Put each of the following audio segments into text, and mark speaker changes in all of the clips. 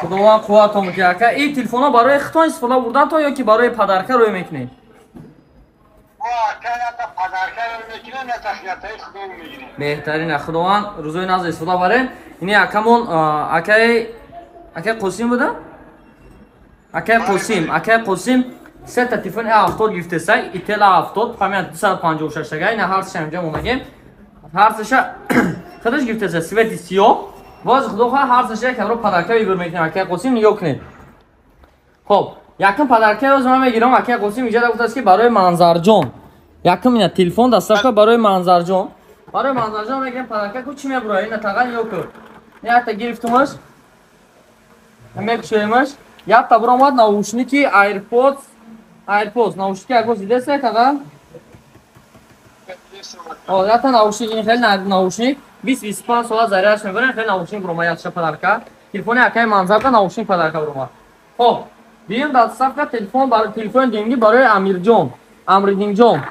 Speaker 1: Худованд қувватон бикунад ака. Ин телефонҳо барои худтон истифода бурдан то ё ки барои падарка рӯй мекунед? Беҳтарин, Худованд рӯзои назр истифода барем. Ини акамон акаи Қосим буда? Акаи Қосим, акаи Қосим сета телефон А70 гирифтеса, Itel А70, память 256 тага, ина ҳар сеша инҷа монагем. Ҳар сеша худаш гирифтеса, свети сиёҳ. Боз худо хоҳад ҳар сеша як ҳамро падарка вибр мекунем, акаи Қосим нигоҳ кунед. Хоб, якум падарка ёз ман мегирам, акаи Қосим инҷа гуфтааст ки барои Манзарҷон. Якум ина телефон доставка барои Манзарҷон. Барои Манзарҷон мегирем падарка ку чӣ мебурад? Ина тага нигоҳ кун. Якта гирифтумаш. Мекушоемаш. Якта буромад наушники AirPods, AirPods, наушники AirPods дидеса тага? О, якта наушник, ин хеле наушник 20-25 соат зарядш мебарем, хеле наушник буромад якша падарка. Телефони акаи Манзарда наушник падарка буромад. Хоб, биём доставка телефон барои телефони денги барои Амирҷон, Амридинҷон.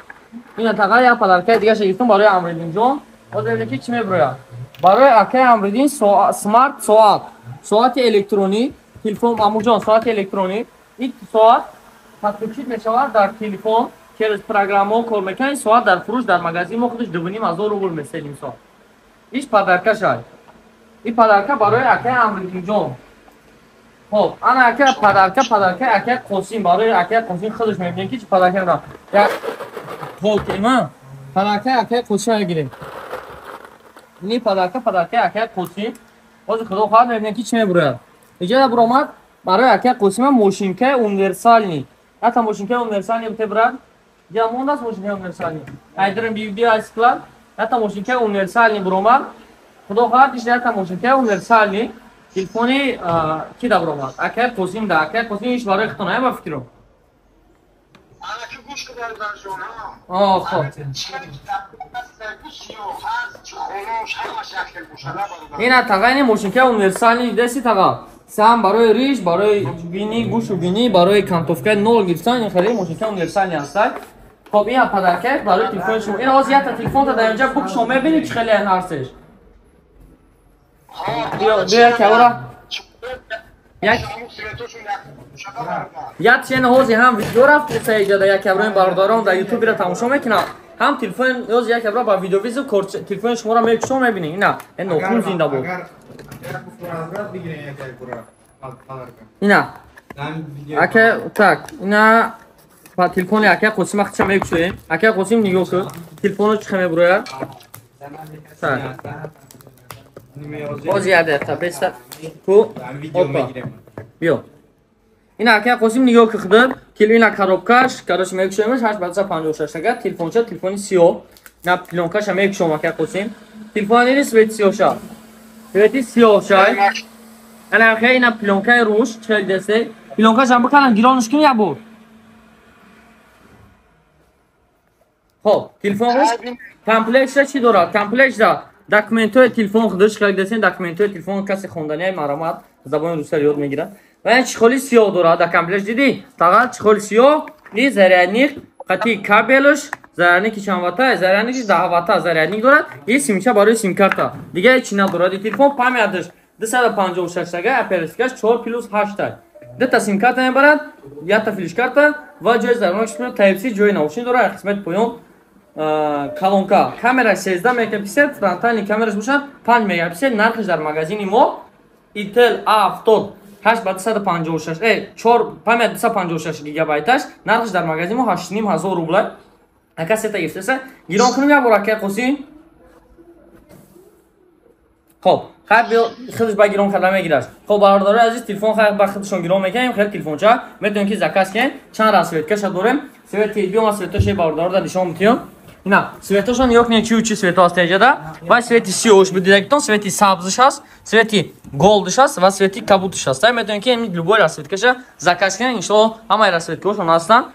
Speaker 1: Ина тага як падаркаи дигаша гирифтам барои Амридинҷон. Боз бибинем ки чӣ мебурояд. Барои акаи Амридин смарт соат, соати электронӣ, телефон Амурҷон соати электронӣ. Ин соат подключить мешавад дар телефон, через программаҳо кор мекунад. Ин соат дар фурӯш дар магазин мо худаш 2500 рубл месел ин соат. Иш падарка шай. Ин падарка барои акаи Амридинҷон. Хоб, ана ака падарка, падарка акаи Қосим, барои акаи Қосим худаш мебинем ки чӣ падарка мебарад. Як толкема падарка акаи Қосим мегирем. Ини падарка, падарка акаи Қосим. Ҳозир худо хоҳад мебинем ки чӣ мебурояд. Иҷода буромад барои акаи Қосима мошинкаи универсални. Ята мошинкаи универсални буте брат. Ҷа мондааст мошинкаи универсални. Айдрам биби асклад. Ята мошинкаи универсални буромад. Худо хоҳад иш ята мошинкаи универсални. Телефони ки да буромад? Акаи Қосим да. Акаи Қосим иш барои худтон ая ба фикрам. О, хоб. Ина тага ини мошинкаи универсални дидаси тага. Сам барои риш, барои бини, гӯшу бини, барои кантовкаи нол гирифтан ин хеле мошинкаи универсални ҳастад. Хоб, ин падарка барои телефони шумо. Ин ҳозир якта телефонта дар инҷа букшо мебинӣ чӣ хеле ҳарсеш. Биё, биё як кавора. Як чена ҳозир ҳам видео рафт иҷода як каврои бародарон дар ютуб-ро тамошо мекунанд. Ҳам телефон ҳозир як кавра ба видеовизор телефони шуморо мекушо мебинӣ. Ина, ин нохун зинда буд. Ина. Ака, так, ина телефони акаи Қосим хача мекушоем. Акаи Қосим нигоҳ кун. Телефоно чӣ мебурояд? Так. Боз як дақиқа беста ку. Опа. Биё. Ина акаи Қосим нигоҳ кун худат. Ина коробкаш, короче мекушоемаш 856 тага, телефонча телефони сиёҳ. На плёнкаша мекушом акаи Қосим. Телефон ини свети сиёҳша. Свети сиёҳша. Ана хе ина плёнкаи руш чел десе. Плёнкашам биканам гиронш кун як бор. Хоб, телефон руш комплектша чӣ дорад? Комплектша документҳои телефон худаш хел десен, документҳои телефон касе хонданияи маромад забони русия ёд мегирад. Ва ин чехоли сиёҳ дорад дар комплект дидӣ? Тага чехоли сиёҳ, и зарядник, қати кабелш, зарядники чанд вата, зарядники 10 вата зарядник дорад, и симча барои симкарта. Дига ҳеч чи надорад. И телефон памяташ 256 тага, оперативкаш 4+8 та. Дута симкарта мебарад, якта флешкарта ва ҷои зарядникаш Type-C ҷои наушник дорад, қисмати поён колонка. Камера 13 мегапиксел, фронтальный камераш бошад 5 мегапиксел. Нархаш дар магазини мо Itel A70 8 ба 256, 4 память 256 гигабайташ, нархаш дар магазини мо 8500 рубла. Ака сета гирифтеса, гирон кунем як бор акаи Қосим. Хоб, хайр биё худаш ба гирон карда мегираш. Хоб, бародарои азиз, телефон хайр ба худашон гирон мекунем, хеле телефонча метавонем ки заказ кунем. Чанд раз светкаша дорем. Свети биё ман светоша бародарода нишон медиҳам. Ина, светошон нигоҳ кунед чӣ чӣ свето ҳаст инҷода. Ва свети сиёҳш бидидагитон, свети сабзш ҳаст, свети голдш ҳаст ва свети кабудш ҳаст. Метавонем ки ҳамин любой расцветкаша заказ кунед, иншоалло ҳамаи расцветкаҳошон ҳастанд.